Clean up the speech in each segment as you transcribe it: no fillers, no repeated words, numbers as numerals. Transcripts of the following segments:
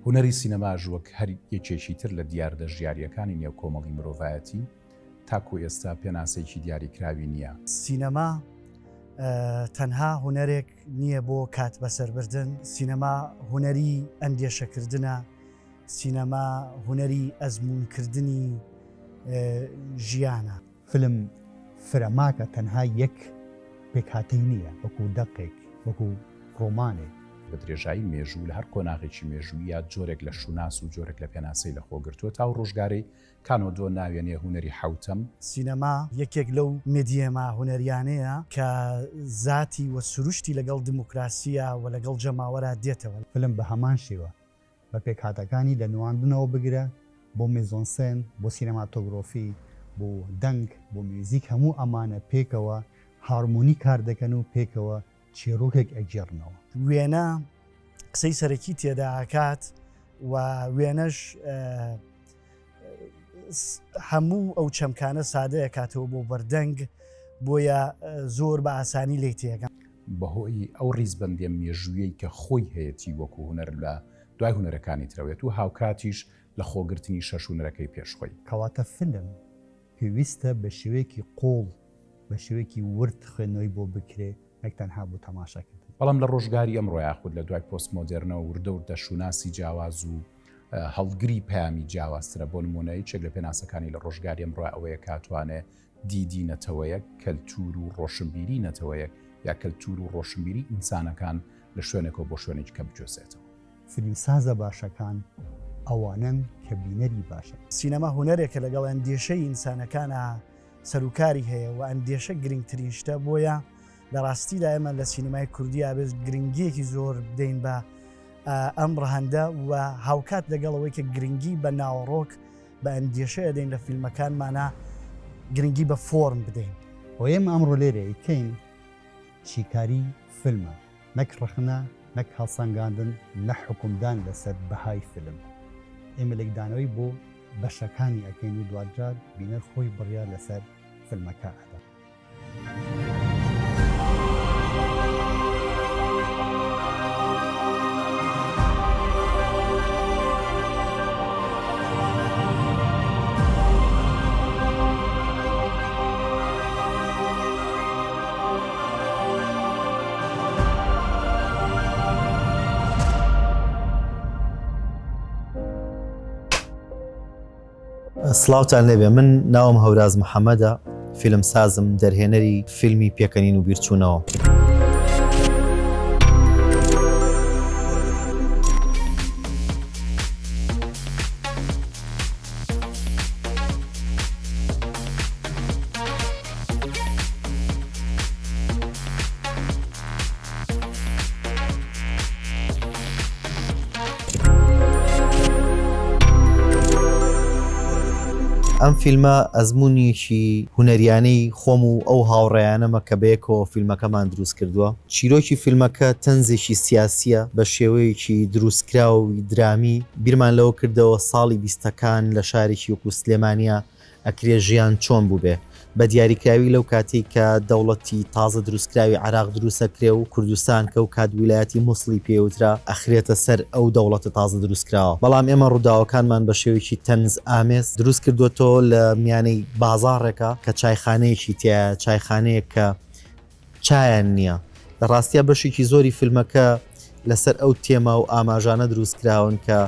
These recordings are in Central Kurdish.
هونەری سینەماش وەک هەر یەکێکی تر لە دیاردە ژیارییەکانی نێو کۆمەڵی مرۆڤایەتی، تاکو ئێستا پێناسەیەکی دیاریکراوی نییە. سینەما تەنها هونەرێک نییە بۆ کات بەسەربردن، سینەما هونەری ئەندێشەکردنە، سینەما هونەری ئەزموونکردنی ژیانە. فیلم فرەماکە تەنها یەک پێکهاتەی نییە، وەکو دەقێک، وەکو ڕۆمانێک. بە درێژایی مێژوو لە هەر قۆناغێکی مێژووییا جۆرێک لە شوناس و جۆرێک لە پێناسەی لە خۆ گرتووە تا ئەو ڕۆژگارەی کانۆدۆ ناوێنێ هونەری حەوتەم. سینەما یەکێک لەو مێدیەمە هونەریانەیە کە زاتی و سروشتی لەگەڵ دیموکراسییە و لەگەڵ جەماوەرا دێتەوە. فیلم بە هەمان شێوە بە پێکهاتەکانی لە نواندنەوە بگرە بۆ میزۆنسێن، بۆ سینەماتۆگرۆفی، بۆ دەنگ، بۆ میوزیک هەموو ئەمانە پێکەوە هارمۆنی کار دەکەن و پێکەوە چیڕۆکێک ئەگێڕنەوە. وێنە قسەی سەرەکی تێدا ئەکات و وێنەش هەموو ئەو چەمکانە سادە ئەکاتەوە بۆ بەردەنگ، بۆیە زۆر بە ئاسانی لێی تێگەن. بەهۆی ئەو ڕیزبەندیە مێژوویەی کە خۆی هەیەتی وەکو هونەر لە دوای هونەرەکانی ترەوەیەت و هاوکاتیش لە خۆگرتنی شەش هونەرەکەی پێش خۆی. کەواتە فیلم پێویستە بە شێوەیەکی قووڵ، بە شێوەیەکی ورد خوێندنەوەی بۆ بکرێ نەک تەنها بۆ تەماشاکردن. بەڵام لە ڕۆژگاری ئەمڕۆ یاخود لە دوای پۆستمۆدێرنەوە وردە وردە شوناسی جیاواز و هەڵگری پەیامی جیاوازترە، بۆ نموونە یەکێک لە پێناسەکانی لە ڕۆژگاری ئەمڕۆ ئەوەیە کە ئەتوانێ دیدی نەتەوەیەک، کەلتوور و ڕۆشنبیری نەتەوەیەک یا کەلتوور و ڕۆشنبیری ئینسانەکان لە شوێنێکەوە بۆ شوێنێکی کە بگوێزێتەوە. فیلمسازە باشەکان ئەوانەن کە بینەری باشن. سینەما هونەرێکە لەگەڵ ئەندێشەی ئینسانەکانا سەروکاری هەیە و ئەندێشە گرنگترین شتە، بۆیە لە ڕاستیدا ئێمە لە سینەمای کوردی ئابێت گرنگیەکی زۆر بدەین بە ئەم ڕەهەندە و هاوکات لەگەڵ ئەوەی کە گرنگی بە ناوەڕۆک بە ئەندێشە ئەدەین لە فیلمەکانمانا گرنگی بە فۆرم بدەین. ئەوەی ئێمە ئەمڕۆ لێرە ئەیکەین شیکاری فیلمە نەک ڕەخنە نەک هەڵسەنگاندن نە حوکمدان لەسەر بەهای فیلم. ئێمە لێکدانەوەی بۆ بەشەکانی ئەکەین و دواجار بینەر خۆی بڕیار لەسەر فیلمەکە ئەدا. سڵاوتان لێبێ من ناوم هەوراز محەممەدە فیلم سازم دەرهێنەری فیلمی پێکەنین و بیرچوونەوە. ئەم فیلمە ئەزموونێکی هونەریانەی خۆم و ئەو هاوڕێیانەمە کە بەیەکەوە فیلمەکەمان دروست کردووە. چیرۆکی فیلمەکە تەنزێکی سیاسییە بە شێوەیەکی دروستکراوی درامی. بیرمان لەوە کردەوە ساڵی بیستەکان لە شارێکی وەکو سلێمانیا ئەکرێ ژیان چۆن بووبێ؟ بە دیاریکراوی لەو کاتەی کە دەوڵەتی تازە دروستکراوی عێراق دروستەکرێ و کوردستان کە ئەو کات ویلایەتی موسڵی پێ وترا ئەخرێتە سەر ئەو دەوڵەتە تازە دروستکراوە. بەڵام ئێمە ڕووداوەکانمان بە شێوەیەکی تەنز ئامێز دروست کردووەتەوە لە میانەی بازاڕێکا کە چایخانەیەکی تیایە، چایخانەیەک کە چایان نییە. لە ڕاستیا بەشێکی زۆری فیلمەکە لەسەر ئەو تێما و ئاماژانە دروست کراون کە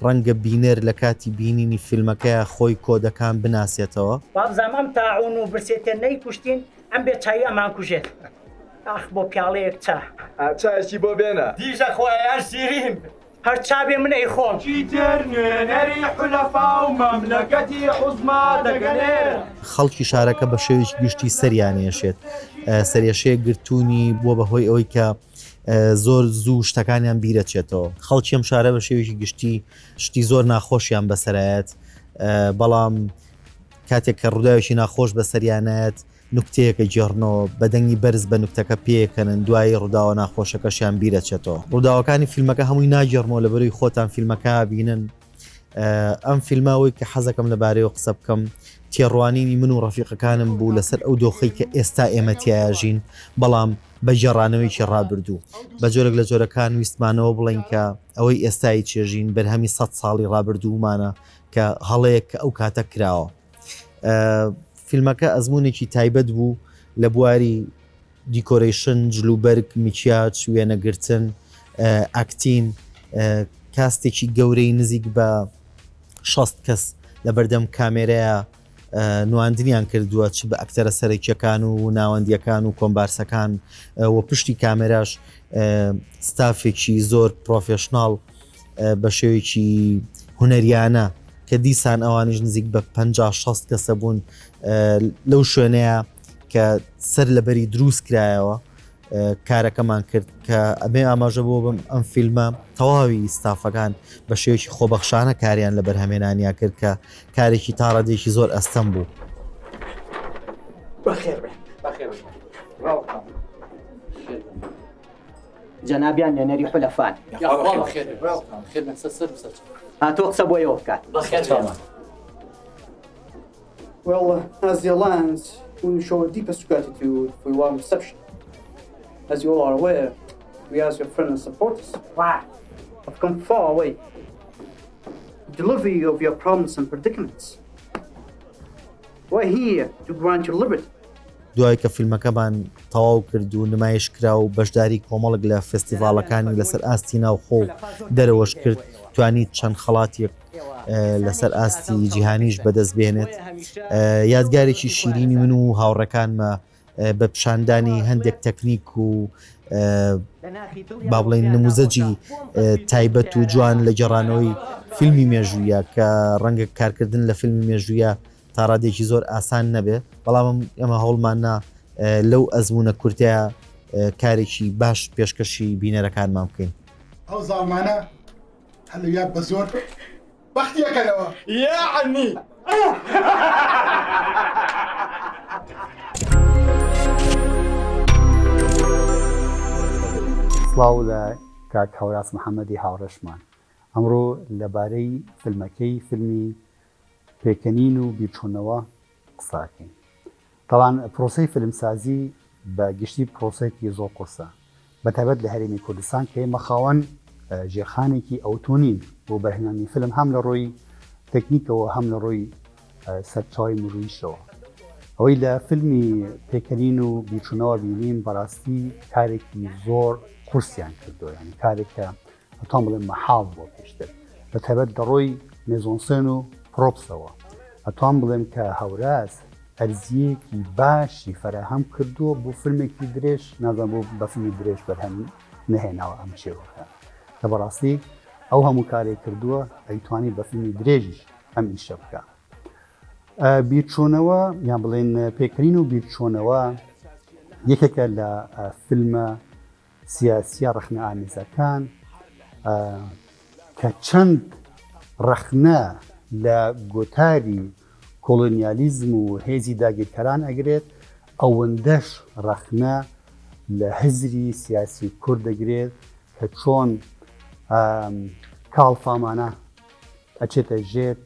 ڕەنگە بینەر لە کاتی بینینی فیلمەکەیا خۆی کۆدەکان بناسێتەوە. وابزانم ئەم تاعون و برسێتیە نەیکوشتین ئەم بێ چاییە ئەمانکوژێت ئاخ بۆ پیاڵەیەک چا. چایەکی بۆ بێنە. دیژە خوایە شیرین. هەر چا بێ من ئەیخۆم. چیتر نوێنەری حولەفا و مەملەکەتی عوزما دەگەنێرە. خەڵکی شارەکە بە شێوەیەکی گشتی سەریان ئێشێت، سەرێشەیەک گرتوونی بووە بە هۆی ئەوەی کە زۆر زوو شتەکانیان بیرەچێتەوە. خەڵکی ئەم شارە بە شێوەیەکی گشتی شتی زۆر ناخۆشیان بەسەرایەت، بەڵام کاتێک کە ڕووداوێکی ناخۆش بەسەریانایەت، نوکتەیەک ئەگێڕنەوە، بە دەنگی بەرز بە نوکتەکە پێکەنن، دوایی ڕووداوە ناخۆشەکەشیان بیرەچێتەوە. ڕووداوەکانی فیلمەکە هەمووی ناگێڕمەوە لەبەرەی خۆتان فیلمەکە بینن. ئەم فیلمە ئەوەی کە حەزەکەم لەبارەیەوە قسە بکەم، تێڕوانینی من و ڕەفیقەکانم بوو لەسەر ئەو دۆخەی کە ئێستا ئێمە تیایا ژین، بەڵام بە گێڕانەوەیەکی ڕابردوو. بە جۆرێک لە جۆرەکان ویستمانەوە بڵێین کە. ئەوەی ئێستای چێژین بەرهەمی سە ساڵی ڕابردوومانە کە هەڵەیەک کە ئەو کاتە کراوە. فیلمەکە ئەزمونێکی تایبەت بوو لە بواری decoration، جلوبەرگ، میکیاج، وێنەگرتن، acting، کاستێکی گەورەی نزیک بە 60 کەس لە بەردەم کامێرەیە نواندنیان کردووە چ بە ئەکتەرە سەرەکیەکان و ناوەندیەکان و کۆمبارسەکان و پشتی کامێراش ستافێکی زۆر professional بە شێوەیەکی هونەریانە کە دیسان ئەوانیش نزیک بە 50 60 کەسە بوون لەو شوێنەیە کە سەر لەبەری دروست کرایەوە کارەکەمان کرد کە ئەمێ ئاماژە بۆ بم ئەم فیلمە تەواوی ستافەکان بە شێوەیەکی خۆبەخشانە کاریان لە بەرهەمێنانیا کرد کە کارێکی تاڕادێکی زۆر ئەستەم بوو. بەخێر بێن. جەنابیان نوێنەری حولەفان. یاخوا بەخێر بێن. هاتووە قسە بۆ ئێوە بکات. بەخێر بێن. Well, as the Alliance, we show our deepest gratitude for your warm reception. As you all are aware, we as your friends and supporters have come far away. Delivery of your problems and predicaments. We're here to grant you liberty. دوای کە فیلمەکەمان تەواو کرد و نمایش کرا و بەشداری کۆمەڵک لە فێستیڤاڵەکانی لەسەر ئاستی ناوخۆ و دەرەوەش کرد، توانی چەند خەڵاتێک لەسەر ئاستی جیهانیش بەدەست بێنێت. یادگارێکی شیرینی من و هاوڕێکانمە بە پیشاندانی هەندێک تەکنیک و با بڵێین نموزەجی تایبەت و جوان لە گێڕانەوەی فیلمی مێژوویە کە ڕەنگە کارکردن لە فیلمی مێژوویە تا ڕادێکی زۆر ئاسان نەبێ بەڵام ئێمە هەوڵمان نا لەو ئەزمونە کورتەیە کارێکی باش پێشکەشی بینەرەکانمان بکەین. ئەو زاڵمانە هەر لەویا بە زۆر بەختی ئەکەنەوە. یەعنی. سڵاو لە کاک هەوراز محەمەدی هاوڕێشمان. ئەمڕۆ لەبارەی فیلمەکەی فیلمی پێکەنین و بیرچوونەوە قسە ئەکەین. تەبعەن پرۆسەی فیلمسازی بە گشتی پرۆسەیەکی زۆر قورسە بە تایبەت لە هەرێمی کوردستان کە ئێمە خاوەن ژێرخانێکی ئەوتۆ نین بۆ بەرهەمهێنانی فیلم هەم لە ڕووی تەکنیکەوە هەم لە ڕووی سەرچاوەی مرۆییشەوە. ئەوەی لە فیلمی پێکەنین و بیرچوونەوە بینیم بەڕاستی کارێکی زۆر قورسیان کردووە یانی کارێک کە ئەتوان بڵێم مەحاڵ بووە پێشتر بە تایبەت لە ڕووی مێزۆنسێن و پرۆپسەوە ئەتوان بڵێم کە هەوراز ئەرزیەکی باشی فەراهەم کردووە بۆ فیلمێکی درێژ نازانم بۆ بە فیلمی درێژ بەرهەم نەهێناوە ئەم چیرۆکە کە بەڕاستی ئەو هەموو کارێک کردووە ئەیتوانی بە فیلمی درێژیش ئەم ئیشە بکە بیرچۆنەوە یان بڵێن پێکەنین و بیرچۆنەوە یەکێکە لە فیلمە سیاسییە ڕەخنەئامێزەکان کە چەند ڕەخنە لە گۆتاری کۆڵۆنیالیزم و هێزی داگیرکەران ئەگرێت، ئەوەندەش ڕەخنە لە هزری سیاسی کورد دەگرێت کە چۆن کاڵفامانە ئەچێتە ژێر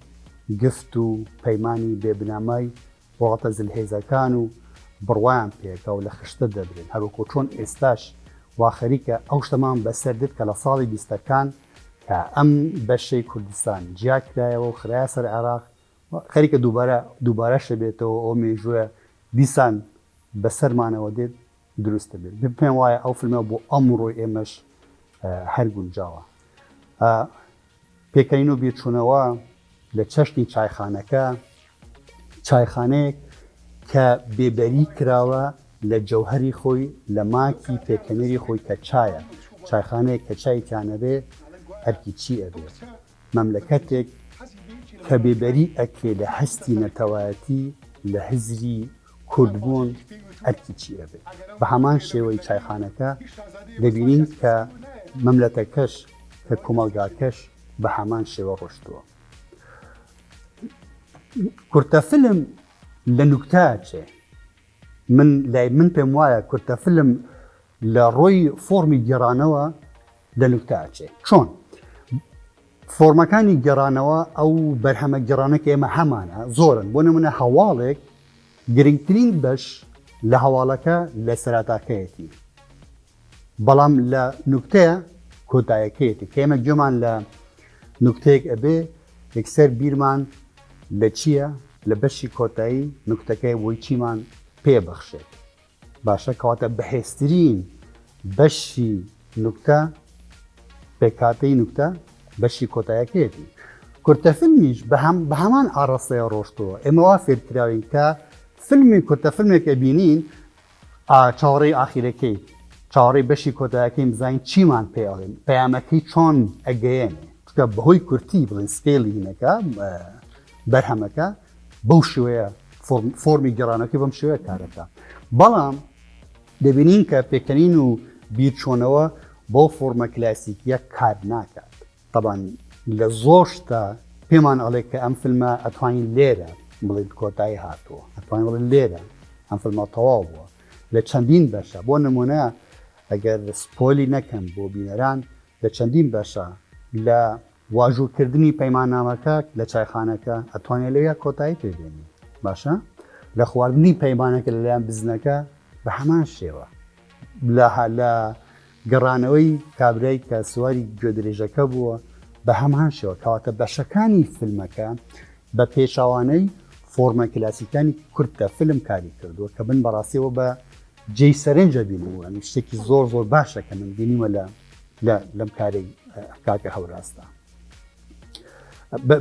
گفت و پەیمانی بێ بنەمای وڵاتە زلهێزەکان و بڕوایان پێکا و لە خشتە دەبرێن هەروەکۆ چۆن ئێستاش وا خەریکە ئەو شتەمان بەسەر دێت کە لە ساڵی بیستەکان کە ئەم بەشەی کوردستان جیا کرایەوە و خرایە سەر عێراق خەریکە دووبارە دووبارەش دەبێتەوە ئەو مێژووە دیسان بەسەرمانەوە دێت دروست دەبێت پێم وایە ئەو فیلمە بۆ ئەمڕۆی ئێمەش هەر گونجاوە. پێکەنین و بیرچوونەوە لە چەشنی چایخانەکە، چایخانەیەک کە بێبەری کراوە لە جەوهەری خۆی، لە ماکی پێکهێنەری خۆی کە چایە، چایخانەیەک کە چای تیا نەبێ ئەرکی چی ئەبێ؟ مەملەکەتێک کە بێبەری ئەکرێ لە هەستی نەتەوایەتی، لە هزری کوردبوون ئەرکی چی ئەبێ؟ بە هەمان شێوەی چایخانەکە دەبینین کە مەملەتەکەش کە کۆمەڵگاکەش بە هەمان شێوە ڕۆشتووە. کورتە فیلم لە نوکتە ئەچێ. من لای من پێم وایە کورتە فیلم لە ڕۆی فۆڕمی گێڕانەوە لە نوکتە ئەچێ. چۆن؟ فۆرمەکانی گێڕانەوە ئەو بەرهەمە گێڕانە کە ئێمە هەمانە زۆرن بۆ نمونە هەواڵێک گرنگترین بەش لە هەواڵەکە لە سەراتاکەیەتی بەڵام لە نوکتەیە. کۆتایەکەیەتی کە ئێمە گوێمان لە نوکتەیەک ئەبێ یەکسەر بیرمان لە چییە لە بەشی کۆتایی نوکتەکەی بۆی چیمان پێ بەخشێت باشە کەواتە بەهێزترین بەشی نوکتە پێکهاتەی نوکتە بەشی کۆتایەکەیەتی. کورتە فیلمیش بەهەم بە هەمان ئاڕاستەیە ڕۆشتووە. ئێمە وا فێر کراوین کە فیلمی کورتە فیلمێک ئەبینین چاوەڕێی ئاخیرەکەی چاوەڕێی بەشی کۆتایەکەی بزانین چیمان پێ ئەڵێن پەیامەکەی چۆن ئەگەیەنێ چونکە بەهۆی کورتی بڵێن scale ی هینەکە بەرهەمەکە بەو شێوەیە فۆرمی گێڕانەکەی بەم شێوەیە کارەکە بەڵام دەبینین کە پێکەنین و بیرچۆنەوە بەو فۆرمە کلاسیکیە کار ناکات تەبان لە زۆر شتە پێمان ئەڵێ کە ئەم فیلمە ئەتوانین لێرە بڵێن کۆتایی هاتووە ئەتوانین بڵێن لێرە ئەم فیلمە تەواو بووە لە چەندین بەشە بۆ نمونە ئەگەر spoil ی نەکەم بۆ بینەران لە چەندین بەشە لە واژووکردنی پەیماننامەکە لە چایخانەکە ئەتوانێ لەویا کۆتایی پێ بێنی باشە لە خواردنی پەیمانەکە لەلایەن بزنەکە بە هەمان شێوە لە لە گەڕانەوەی کابرای کە سواری گوێدرێژەکە بووە بە هەمان شێوە کەواتە بەشەکانی فیلمەکە بە پێچەوانەی فۆرمە کلاسیکانی کورتە فیلم کاری کردووە کە من بەڕاستیەوە بە جێی سەرنجە بینەوە شتێکی زۆر زۆر باشە کە من بینیمە لە لە لەم کارەی کاکە هەوراستە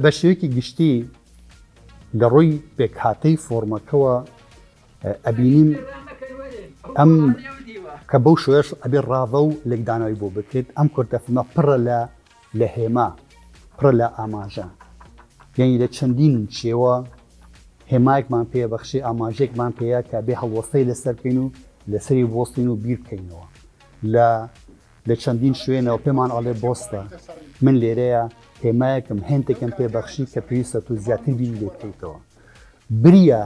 بە شێوەیەکی گشتی لە ڕووی پێکهاتەی فۆرمەکەوە ئەبینیم ئەم کە بەو شوێش ئەبێ ڕاڤە و لێکدانەوەی بۆ بکرێت ئەم کورتە فیلمە پڕە لە لە هێما پڕە لە ئاماژە یعنی لە چەندین شێوە هێمایەکمان پێ بەخشێ ئاماژێکمان پێەیە کە بێ هەڵوەستەی لەسەر بکەین و لەسەری بۆستین و بیر بکەینەوە لە لە چەندین شوێنەوە پێمان ئەڵێ بۆستە من لێرەیە هێمایەکم hint ێکم پێ بەخشی کە پێویستە تو زیاتر بیری لێ بکەیتەوە بریا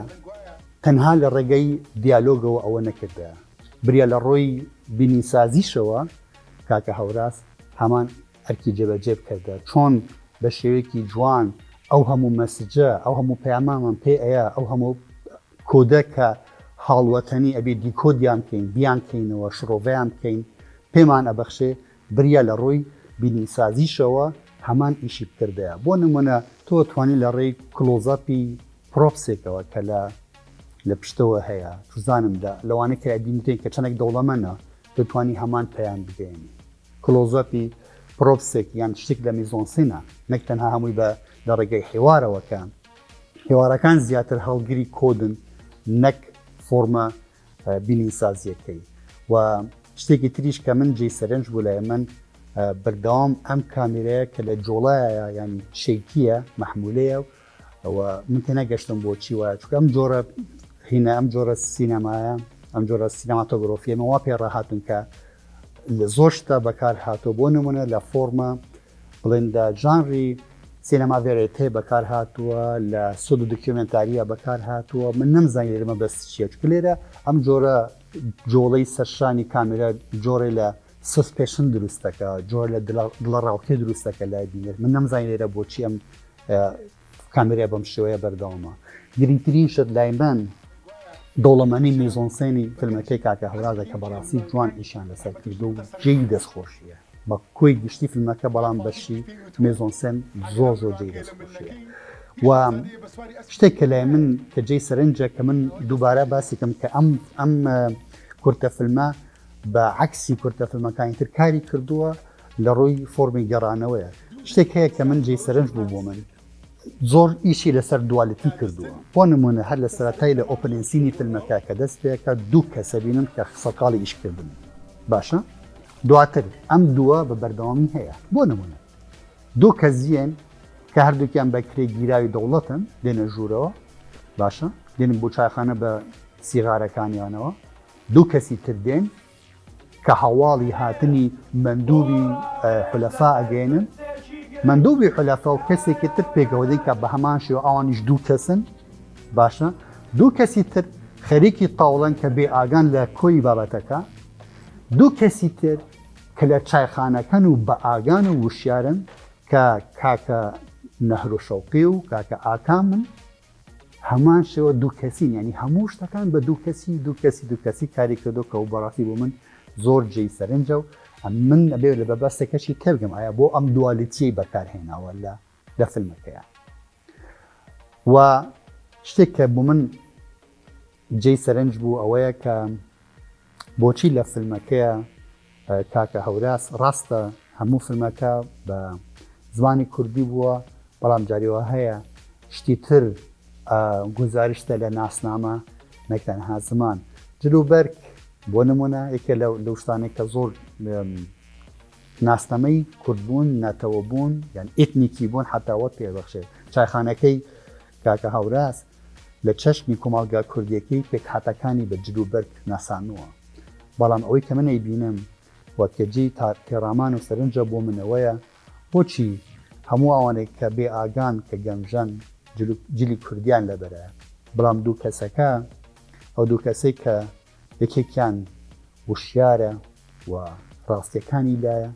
تەنها لە ڕێگەی دیالۆگەوە ئەوە نەکردە بریا لە ڕۆی بینینسازیشەوە کاکە هەوراز هەمان ئەرکی جێبەجێ بکردە چۆن بە شێوەیەکی جوان ئەو هەموو message ە ئەو هەموو پەیامامان پێ ئەیە ئەو هەموو کۆدە کە هاڵوەتەنی ئەبێ decode یان بکەین بیان کەینەوە شڕۆڤەیان بکەین پێمان ئەبەخشێ بریا لە ڕووی بینینسازیشەوە هەمان ئیشی بکردایە بۆ نمونە تۆ توانی لە ڕێی close-up ی props ێکەوە کە لە لە پشتەوە هەیە چزانم لە لەوانەیە کە ئەبینیتین کە چەندێک دەوڵەمەنە دەتوانی هەمان پەیام بگەیەنی close-up ی props ێک یان شتێک لە mise-en-scène ە نەک تەنها هەمووی بە لە ڕێگەی حیوارەوە کە حیوارەکان زیاتر هەڵگری کۆدن نەک فۆرمە بینینسازیەکەی و شتێکی تریش کە من جێی سەرنج بوو لای من بەردەوام ئەم کامیرەیە کە لە جۆڵایە ینی shaky یە مەحمولەیە و من تێنەگەشتم بۆ چی وایە چونکە ئەم جۆرە هینە ئەم جۆرە سینەمایە ئەم جۆرە سینەماتۆگرۆفیە وا پێ ڕاهاتن کە لە زۆر شتە بەکار هاتووە بۆ نمونە لە فۆرمە بڵێن لە ژانری سینەما vérité بەکار هاتووە لە pseudo documentaire بەکار هاتووە من نەمزانی لێرە مەبەست چییە چونکە لێرە ئەم جۆرە جۆڵەی سەرشانی کامێرا جۆرێ لە suspension دروستەکە جۆر لە دڵەڕاوکێ دروستەکە لای بینەر من نەمزانی لێرە بۆچی ئەم کامێرا بەم شێوەیە بەردەوامە گرنگترین شت لای من دەوڵەمەنی mise-en-scène ی فیلمەکەی کاکە هەورازە کە بەڕاستی جوان ئیشیان لەسەر کردو و جێی دەستخۆشیە بە کۆی گشتی فیلمەکە بەڵام بەشی mise-en-scène زۆر زۆر جێی دەستخۆشیە و شتێک کە لای من کە جێی سەرنجە کە من دووبارە باسیکەم کە ئەم ئەم کورتە فیلمە بە عەکسی کورتە فیلمەکانی تر کاری کردووە لە ڕووی فۆرمی گەڕانەوەیە شتێک هەیە کە من جێی سەرنج بوو بۆ من زۆر ئیشی لەسەر duality کردووە بۆ نمونە هەر لە سەرەتای لە opening scene ی فیلمەکە کە دەست پێکە دوو کەسە بینن کە سەرقاڵی ئیشکردن باشە دواتر ئەم دووە بە بەردەوامی هەیە بۆ نمونە دوو کەس کە هەردووکیان بە کرێ گیراوی دەوڵەتن دێنە ژوورەوە باشە دێنن بۆ چایخانە بە سیغارەکانیانەوە دوو کەسی تر دێن کە هەواڵی هاتنی مەندوبی حولەفا ئەگەیەنن، مەندوبی حولەفا و کەسێکی تر پێکەوە دێن کە بە هەمان شێوە ئەوانیش دوو کەسن، باشە دوو کەسی تر خەریکی تاوڵەن کە بێ ئاگان لە کۆی بابەتەکە، دوو کەسی تر کە لە چایخانەکەن و بە ئاگان و وشیارن کە کاکە نەهرۆ شەوقی و کاکە ئاکامن، هەمان شێوە دوو کەسین یانی هەموو شتەکان بە دوو کەسی دوو کەسی دوو کەسی کاری کردو کە و بەڕاستی بۆ من زۆر جێی سەرنجە و من ئەبێ لە بەبەستەکەشی تێبگەم ئایا بۆ ئەم duality ی بەکارهێناوە لە لە فیلمەکەیە و شتێک کە بۆ من جێی سەرنج بوو ئەوەیە کە بۆچی لە فیلمەکەیە کاکە هەوراس ڕاستە هەموو فیلمەکە بە زمانی کوردی بووە بەڵام جاریەوە هەیە شتی تر گوزارشتە لە ناسنامە نەک تەنها زمان جلوبەرگ بۆ نمونە یەکێ لەو شتانێک کە زۆر ناسنامەی کوردبوون، نەتەوەبوون یان ئیتنیکی بوون حەتا وەک پێبەخشێت. چایخانەکەی کاکە هەوراز لە چەشنی کۆمەڵگا کوردییەکەی پێکهاتەکانی بە جل و بەرگ ناساندووە. بەڵام ئەوەی کە من ئەیبینم و کە جێی تێڕامان و سەرنجە بۆ من ئەوەیە بۆچی هەموو ئەوانەی کە بێ ئاگان کە گەمژەن جلی کوردیان لەبەرە بەڵام دوو کەسەکە ئەو دوو کەسەی کە یەکێکیان وشیارە و ڕاستیەکانی لایە،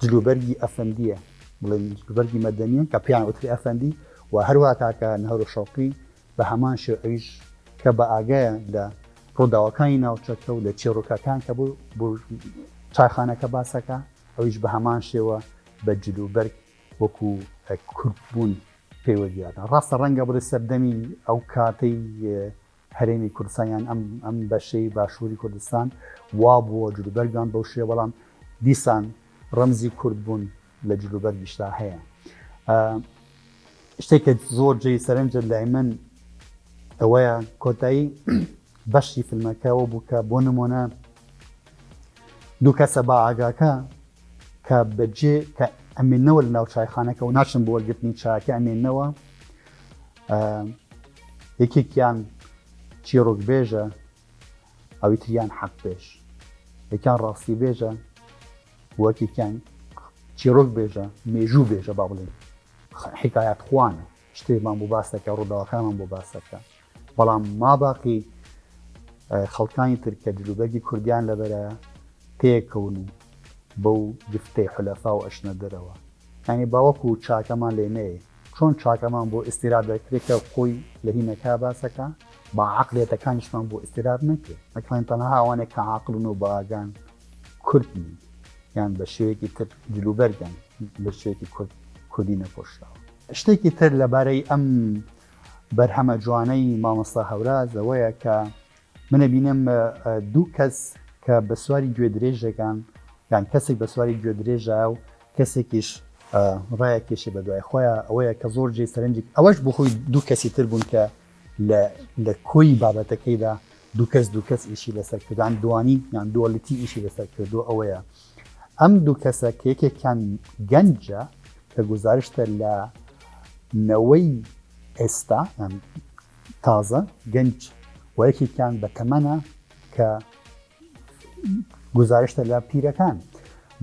جلوبەرگی ئەفەندیە، بڵێن جلوبەرگی مەدەنیە کە پێیان وترێ ئەفەندی و هەروەها کاکە نەهرۆ شەوقی بە هەمان شێوە ئەویش کە بە ئاگایە لە ڕووداوەکانی ناوچەکە و لە چیڕۆکەکان کە بۆ بۆ چایخانەکە باسەکە ئەویش بە هەمان شێوە بە جلوبەرگ وەکو کورد بوون پێوە دیارە. ڕاستە ڕەنگە بڵێ سەردەمی ئەو کاتەی هەرێمی کوردستان یان ئەم ئەم بەشەی باشووری کوردستان وا بووە جلوبەرگان بەو شێوە بەڵام دیسان ڕەمزی کورد بوون لە جلوبەرگیشدا هەیە. شتێک کە زۆر جێی سەرنجە لای من ئەوەیە کۆتایی بەشی فیلمەکەەوە بوو کە بۆ نمۆنە دوو کەسە با ئاگاکە کە بەجێ کە ئەمێنەوە لە ناو چایخانەکە و ناچن بۆ وەرگرتنی چاکە ئەمێنەوە یەکێکیان چیڕۆکبێژە ئەوی تریان حەقبێژ، یەکیان ڕاستی بێژە وەکێکیان چیڕۆک بێژە مێژوو بێژە با بڵێن حکایەت خوانە شتێکمان بۆ باس دەکە ڕووداوەکانمان بۆ باس دەکە بەڵام ما باقی خەڵکانی تر کە جلوبەرگی کوردیان لەبەرە تێکەون و بەو گفتەی حولەفا و ئەشنە دەرەوە یانی باوەکو چاکەمان لێ نەیەی چۆن چاکەمان بۆ ئیستیراد دەکرێ کە خۆی لە هینەکە باسەکە با عەقلیەتەکانیشمان بۆ ئیستیراد نەکرێ نەکڵێن تەنها ئەوانێک کە عاقڵن و بەئاگان کورد نین یان بە شێوەیەکی تر جلوبەرگن بە شێوەیەکی کورد کوردی نەپۆشراوە. شتێکی تر لەبارەی ئەم بەرهەمە جوانەی مامۆستا هەوراز ئەوەیە کە من ئەبینم دوو کەس کە بە سواری گوێدرێژێکان یان کەسێک بە سواری گوێدرێژایە و کەسێکیش ڕایەکێشێ بە دوای خۆیان ئەوەیە کە زۆر جێی سەرنجی ئەوەش بۆ خۆی دوو کەسی تر بوون کە لە لە کۆی بابەتەکەیدا دوو کەس دوو کەس ئیشی لەسەر کردان دوانی یان duality ئیشی لەسەر کردو ئەوەیە ئەم دوو کەسە کە یەکێکیان گەنجە کە گوزارشتە لە نەوەی ئێستا یان تازە گەنج و یەکێکیان بە تەمەنە کە گوزارشتە لە پیرەکان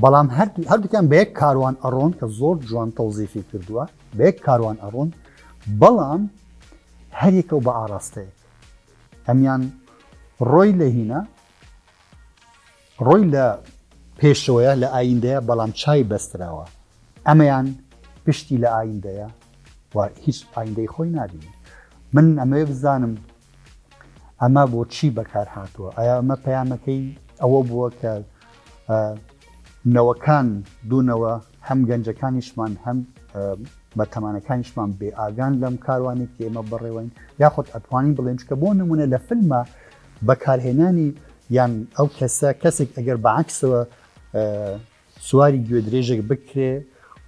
بەڵام هەردووکیان بە یەک کاروان ئەڕۆن کە زۆر جوان تەوزیفی کردووە بە یەک کاروان ئەڕۆن بەڵام هەریەکە و بە ئاراستەیەک ئەمیان ڕۆی لە هینە ڕۆی لە پێشەوەیە لە ئایندەیە بەڵام چای بەستراوە ئەمەیان پشتی لە ئایندەیە و هیچ ئایندەی خۆی نابینێ من ئەمەوێ بزانم ئەمە بۆ چی بەکار هاتووە ئایا ئەمە پەیامەکەی ئەوە بووە کە نەوەکان دوونەوە هەم گەنجەکانیشمان هەم بەتەمانەکانیشمان بێ ئاگان لەم کاروانی کە ئێمە بەڕێوەین یاخود ئەتوانین بڵێن چکە بۆ نمونە لە فیلمە بەکارهێنانی یان ئەو کەسە کەسێک ئەگەر بەعکسەوە سواری گوێدرێژێک بکرێ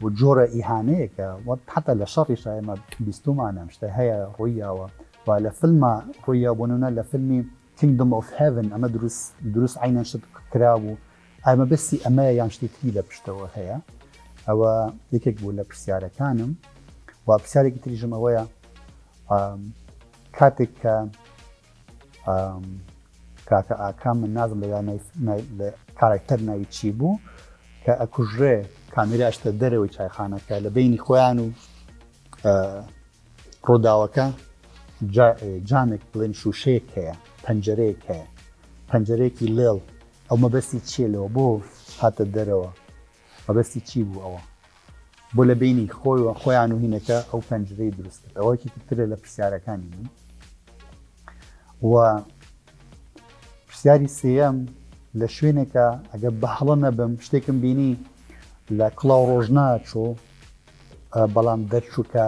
و جۆرە ئیهانەیەکە و حتا لە شەڕیشا ئێمە بیستومانە ئەم شتە هەیە ڕوویاوە و لە فیلما ڕوویا بۆ نمونە لە فیلمی Kingdom of Heaven ئەمە دروست دروست عینەن شت کرابوو ئایا مەبەستی ئەمەیە یان شتی تری لە پشتەوە هەیە ئەوە یەکێک بوو لە پرسیارەکانم و پرسیارێکی تریشم ئەوەیە کاتێک کە کاکە ئاکام من نازم لە لە کارکتەر ناوی چی بوو کە ئەکوژرێ کامێرا ئەشتە دەرەوەی چایخانەکە لە بینی خۆیان و ڕووداوەکە جامێک بڵێن شوشەیەک هەیە پەنجەرەیەک هەیە پەنجەرەیەکی لێڵ ئەو مەبەستی چیە لەوە بۆ هاتە دەرەوە مەبەستی چی بوو ئەوە بۆ لە بینی خۆی و خۆیان و هینەکە ئەو پەنجرەی دروست کرد ئەوە یەکێکی ترە لە پرسیارەکانی من و پرسیاری سێیەم لە شوێنێکا ئەگەر بە هەڵە نەبم شتێکم بینی لە کڵاو ڕۆژنا چۆ بەڵام دەرچوو کە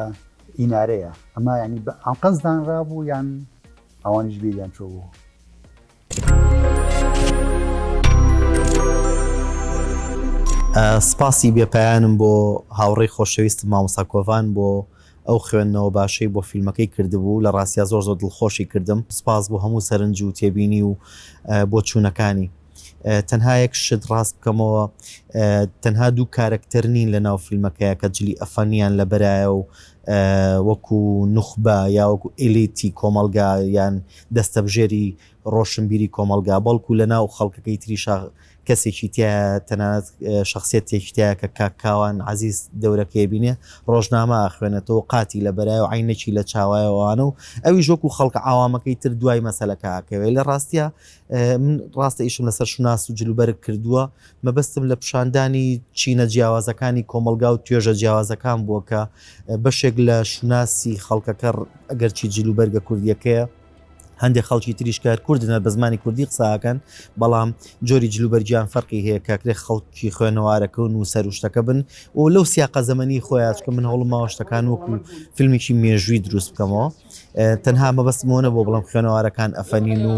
ئینارەیە ئەمە ینی بە ئەنقەست دانرابوو یان ئەوانیش بیریان چۆ بوو. سپاسی بێپایانم بۆ هاوڕێی خۆشەویستم مامۆستا کۆڤان بۆ ئەو خوێندنەوە باشەی بۆ فیلمەکەی کردبوو، لە ڕاستیا زۆر زۆر دڵخۆشی کردم، سپاس بۆ هەموو سەرنج و تێبینی و بۆچوونەکانی. تەنها یەک شت ڕاست بکەمەوە، تەنها دوو کارەکتەر نین لە ناو فیلمەکەیا کە جلی ئەفەنیان لەبەرایە و وەکو نوخبە یا وەکو ئێلیتی کۆمەڵگا یان دەستەبژێری ڕۆشنبیری کۆمەڵگا، بەڵکو لە ناو خەڵکەکەی تریشا کەسێکی تیایە تەنانەت شەخسیەتێکی تیایە کە کاک کاوان عەزیز دەورەکەی بینێ ڕۆژنامە ئەخوێنێتەوە قاتی لە بەرایە و عەینەکی لە چاوایە و ئەوانە و ئەویش وەکو خەڵکە عەوامەکەی تر دوای مەسەلەکە ئەکەوێ لە ڕاستیا من ڕاستە ئیشم لەسەر شوناس و جلوبەرگ کردووە مەبەستم لە پیشاندانی چینە جیاوازەکانی کۆمەڵگا و توێژە جیاوازەکان بووە کە بەشێک لە شوناسی خەڵکەکە ئەگەرچی جلوبەرگە کوردیەکەیە هەندێک خەڵکی تریش کە هەر کوردن هەر بە زمانی کوردی قسە ئەکەن بەڵام جۆری جلوبەرگیان فەرقی هەیە کە ئەکرێ خەڵکی خوێنەوارەکە و نووسەر و شتەکە بن و لەو سیاقە زەمەنی خۆیان چونکە من هەوڵم ماوە شتەکان وەکو فیلمێکی مێژووی دروست بکەمەوە تەنها مەبەستم ئەوە نەبووە بڵێم خوێنەوارەکان ئەفەنین و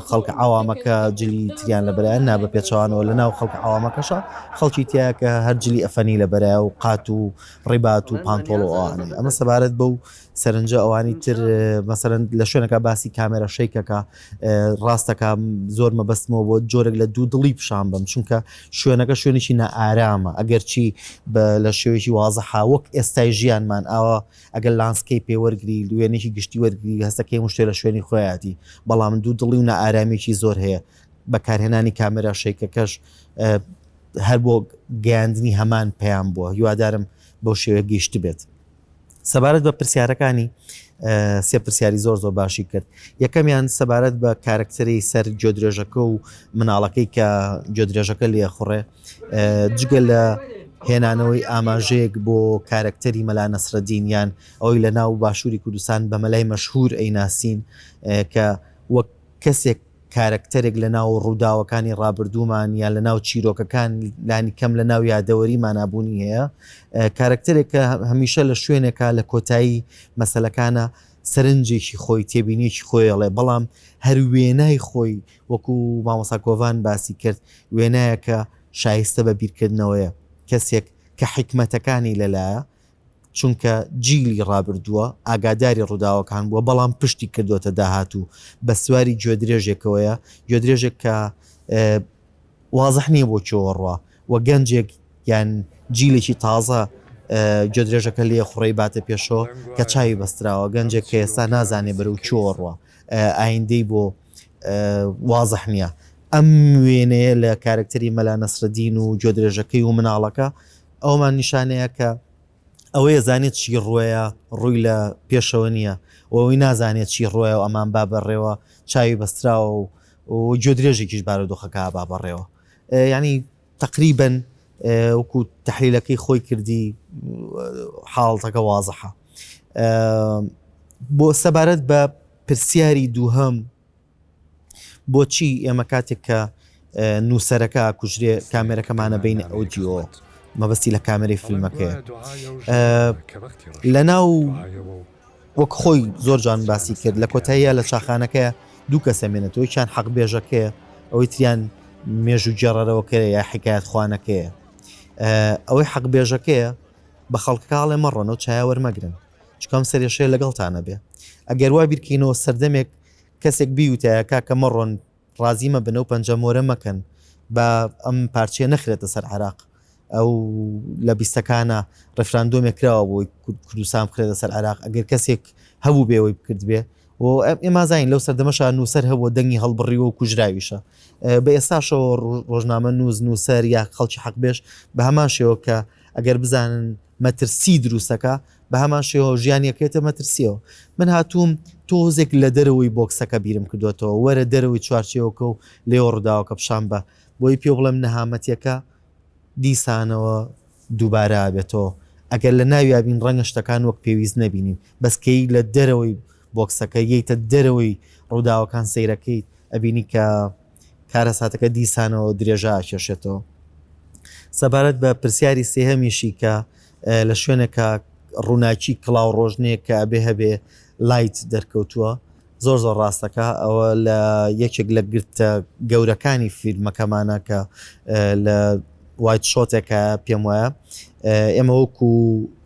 خەڵکە عەوامەکە جلی تریان لەبەرایە نا بە پێچەوانەوە لە ناو خەڵکە عەوامەکەشە خەڵکی تایە کە هەر جلی ئەفەنی لەبەرایە و قات و ڕیبات و پانتۆڵ و ئەوانەیە ئەمە سەبارەت بەو سەرنجە ئەوانی تر مەسەرەن لە شوێنەکە باسی کامێرە شەیکەکە ڕاستەکە زۆر مەبەستمەوە بۆ جۆرێک لە دوو دڵی پیشان بم چونکە شوێنەکە شوێنێکی نائارامە ئەگەرچی لە شێوەیەکی وازحا وەک ئێستای ژیانمان ئاوا ئەگەر landscape پێ وەرگری وێنێکی گشتی وەرگری هەستەکەی شتێ لە شوێنی خۆیاتی بەڵام دوو دڵی و نائارامیی زۆر هەیە بەکارهێنانی کامێرا shake ەکەش هەر بۆ گەیاندنی هەمان پەیام بووە هیوادارم بەو شێوەیە گەیشتبێت. سەبارەت بە پرسیارەکانی سێ پرسیاری زۆر زۆر باشی کرد یەکەمیان سەبارەت بە کارەکتەری سەر گوێدرێژەکە و مناڵەکەی کە گوێدرێژەکە لێخوڕێ جگە لە هێنانەوەی ئاماژەیەک بۆ کارەکتەری مەلا نەسرەدین یان ئەوەی لە ناو باشووری کوردستان بە مەلای مەشهور ئەیناسین کە وەک کەسێک کارەکتەرێک لە ناو ڕووداوەکانی ڕابردوومان یان لە ناو چیرۆکەکان لانی کەم لە ناو یادەوەریمانا بوونی هەیە کارەکتەرێک کە هەمیشە لە شوێنێکا لە کۆتایی مەسەلەکانە سەرنجێکی خۆی تێبینیەکی خۆی ئەڵێ بەڵام هەر وێنای خۆی وەکو مامۆستا کۆڤان باسی کرد وێنایەکە شایستە بە بیرکردنەوەیە کەسێک کە حیکمەتەکانی لەلایە چونکە جیلی ڕابردووە ئاگاداری ڕووداوەکان بووە، بەڵام پشتی کردووەتە داهاتوو، بە سواری گوێدرێژێکەوەیە، گوێدرێژێک کە وازح نییە بۆ کوێوە ڕوا و گەنجێک یان جیلێکی تازە گوێدرێژەکە لێ خوڕەی باتە پێشەوە کە چاوی بەستراوە، گەنجێک کە ئێستا نازانێ بەرەو کوێوە ڕوا، ئایندەی بۆ وازح نییە. ئەم وێنەیە لە کارەکتەری مەلا نەسرەدین و گوێدرێژەکەی و مناڵەکە ئەوەمان نیشانەیە کە ئەوەیە زانێت چی ڕوەیە ڕووی لە پێشەوە نییە و ئەوەی نازانێت چی ڕوەیە و ئەمان با بەڕێوە چاوی بەستراوە و و گوێدرێژێکیش بارودۆخەکە با بەڕێوە یعنی تقریبا وەکو تحلیلەکەی خۆی کردی حاڵتەکە وازحە بۆ سەبارەت بە پرسیاری دووهەم بۆچی ئێمە کاتێک کە نووسەرەکە ئەکوژرێ کامێرەکەمانە بینە ئەودیۆ مەبەستی لە کامێرەی فیلمەکەیە لە ناو وەک خۆی زۆر جوان باسی کرد لە کۆتاییە لە چاخانەکەی دوو کەسە مێنێتەوە یان حەق بێژەکەیە ئەوەی تریان مێژوو گێڕەرەوەکەیە یا حکایەت خوانەکەیە ئەوەی حەق بێژەکەیە بە خەڵکەکە ئەڵێ مەڕۆنەوە چایە وەرمەگرن چکەم سەرێشەیە لەگەڵتانە بێ ئەگەر وا بیرکەینەوە سەردەمێک کەسێک بیوتایە کاکە مەڕۆن ڕازی مەبن ئەو پەنجە مۆرە مەکەن با ئەم پارچەیە نەخرێتە سەر عێراق ئەو لە بیستەکانە ڕێفراندۆمێک کراوە بۆی کوردستان بخرێتە سەر عێراق ئەگەر کەسێک هەبوو بێ ئەوەی بکردبێ و ئێمە زانین لەو سەردەمەشا نووسەر هەبووە دەنگی هەڵبڕیوە و کوژراویشە بە ئێستاشەوە ڕۆژنامە نووس نووسەر یا خەڵکی حەقبێژ بە هەمان شێوە کە ئەگەر بزانن مەترسی دروستەکا بەهەمان شێوە ژیانی ئەکەوێتە مەترسیەوە من هاتووم تۆزێک لە دەرەوەی بۆکسەکە بیرم کردوێتەوە وەرە دەرەوەی چوارچێوەکە و لێوە ڕووداوەکە پیشان بە بۆی پێ بڵێم نەهامەتیەکە دیسانەوە دووبارە بێتەوە ئەگەر لە ناویا بین ڕەنگە شتەکان وەک پێویست نەبینین بەس کەی لە دەرەوەی بۆکسەکە یەیتە دەرەوەی ڕووداوەکان سەیرەکەیت ئەبینی کە. کارەساتەکە دیسانەوە درێژە ئەکێشێتەوە. سەبارەت بە پرسیاری سێهەمیشی کە لە شوێنێکا ڕووناکی کڵاو ڕۆژنەیەک کە ئەبێ هەبێ light دەرکەوتووە زۆر زۆر ڕاستەکە ئەوە لە یەکێک لە گرتە گەورەکانی فیلمەکەمانە کە لە wide shot ێکە پێم وایە ئێمە وەکو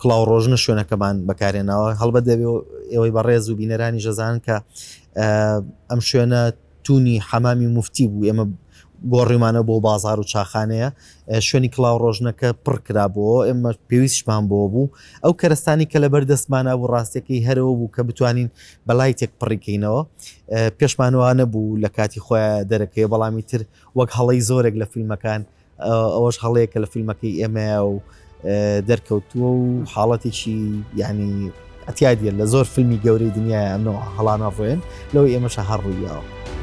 کڵاو ڕۆژنە شوێنەکەمان بەکارێناوە هەڵبەت دەبێ ئێوەی بەڕێز و بینەرانی ژەزان کە ئەم شوێنە تونی حەمامی موفتی بوو ئێمە گۆڕیمانە بۆ بازار و چاخانەیە شوێنی کڵاو ڕۆژنەکە پڕ کرابەوە ئێمە پێویستشمان بۆ بوو ئەو کەرەستانی کە لەبەر دەستمانە بوو ڕاستەکەی هەرەوە بوو کە بتوانین بە light ێک پڕیکەینەوە پێشمانوانە بوو لە کاتی خۆیان دەرەکەی بەڵامی تر وەک هەڵەی زۆرێک لە فیلمەکان ئەوەش هەڵەیە کە لە فیلمەکەی ئێمەیە و دەرکەوتووە و حاڵەتێکی یعنی ئەتیادیە لە زۆر فیلمی گەورەی دنیای ئەمنەوە هەڵانە ڕوێن لەوەی ئێمەشە هەر ڕوویاوە.